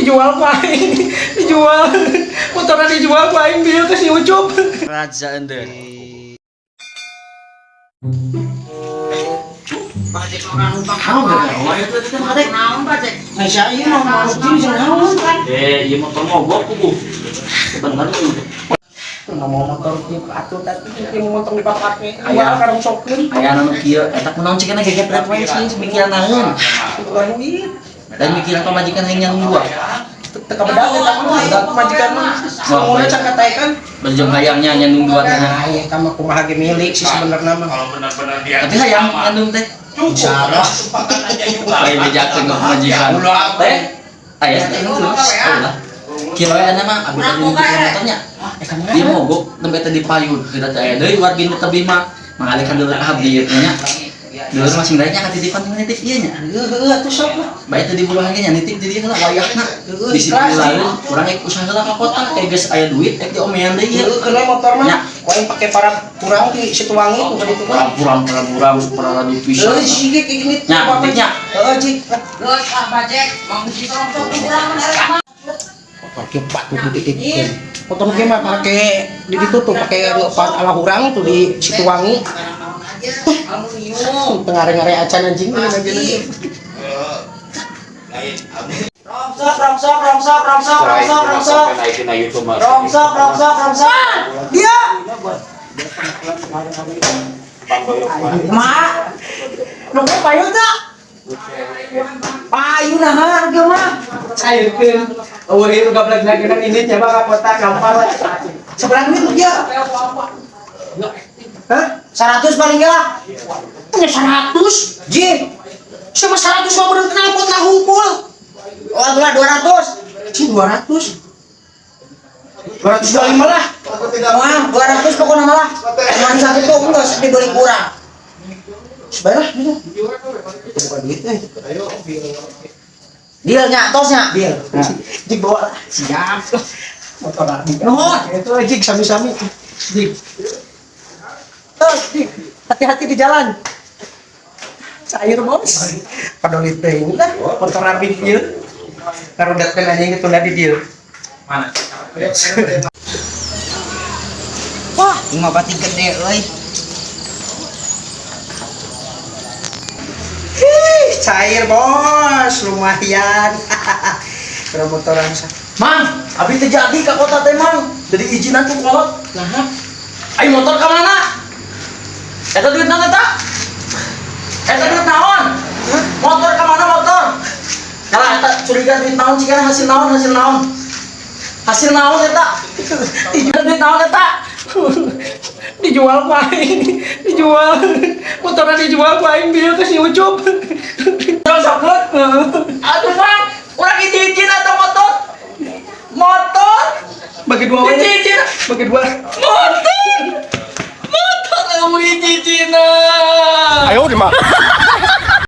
Dijual ku aing. Dijual. Motorna dijual ku aing bieu ke si Ucup. Raja ende. Nah, si aing mah mau jeung naon? Eh, ieu motor mogok kubu. Bener lu. Nggak mau motor kieu atuh tadi ieu motor dipake jual karongsokeun. Aya anu kieu eta kunaon cik kana gegepret wae sih mikiran naon. Bukan duit. Dan mikiran pamajikan hayang nyanggung dua. Teu kabedag eta mah budak majikan mah. Semua can kataekan. Berjong hayangnya nyandung dua teh. Nah, ya eta mah kumaha ge milik sih sebenarnya mah. Kalau benar-benar dia Tapi hayang nyandung teh. Salah. Lain bejakeun ka pamajikan. Teh. Aya teh terus. Oh lah. Kieu we aya mah abi tadi mikiran motornya. Dia mogok nembe teh di payun. Kita teh aya deui wargi nu tebih mah. Mangalihkan dulu abdi ieu teh nya. Dulur masing lainnya katitipan nitip ieu nya. Heueuh atuh sok lah. Bae teh diburuhan ge nya nitip di dieu heula wayahna. Di situ lain urang ek usaha heula ka kota kayak geus aya duit ek diomean deui ieu. Heueuh keuna motor Nya. mah. Ku aing pake para kurang di Situwangi tuh ka ditu mah. Kurang kurang kurang supaya di pisan. Heueuh sih ge kayak gini. Nya, nitipnya. Heueuh jik. Pakai batu dititipkeun. Motor ge mah pake di ditu tuh pake lepat ala hurang tuh di Situwangi. Tengare-ngare acan anjing ini lagi lagi. Rongsok, rongsok, rongsok, rongsok, rongsok, rongsok. Rongsok, rongsok, rongsok. Dia Mak. Lu payu tak? Payu nah harga mah. Cairkeun. Eueuh ieu gablek lagi ini coba ka kota gampang lah. Seberapa duit lu dia? Hah? 100 paling gak lah. Punya 100? Ji. Sama 100 mah bener knalpot nah hungkul. Oh, itulah 200. Cing 200. 225 lah. Wah, 200 pokoknya malah. Cuman satu tuh enggak dibeli kurang. Sebayar lah gitu. Itu bukan duit eh. Dealnya, tosnya. Deal. Jik bawa lah. Siap. Motor lagi. Nuhun. Itu jik sami-sami. Jik. Terus jik. Hati-hati di jalan. Cair bos. Padoli teh lah. Motor rapi deal. Ngarudatkeun anjing ditunda di deal. Mana? Wah, ini mah pati gede euy. Hih, cair bos, lumayan. Kurang motoran sa. Mang, abi teh jadi ka kota teh mang. Jadi izinan ku kolot. Nah, Ai motor ka mana? Eta duit naon eta? Eta duit naon? Motor ka mana motor? Kalah eta curiga duit naon cigana hasil naon hasil naon? Hasil naon eta? Dijual duit naon eta? Dijual ku aing, dijual. Motornya dijual ku aing bieu ke si Ucup. Terus sakit. Aduh mang, urang izin atau motor? Motor Bagi dua we. izin. Bagi dua.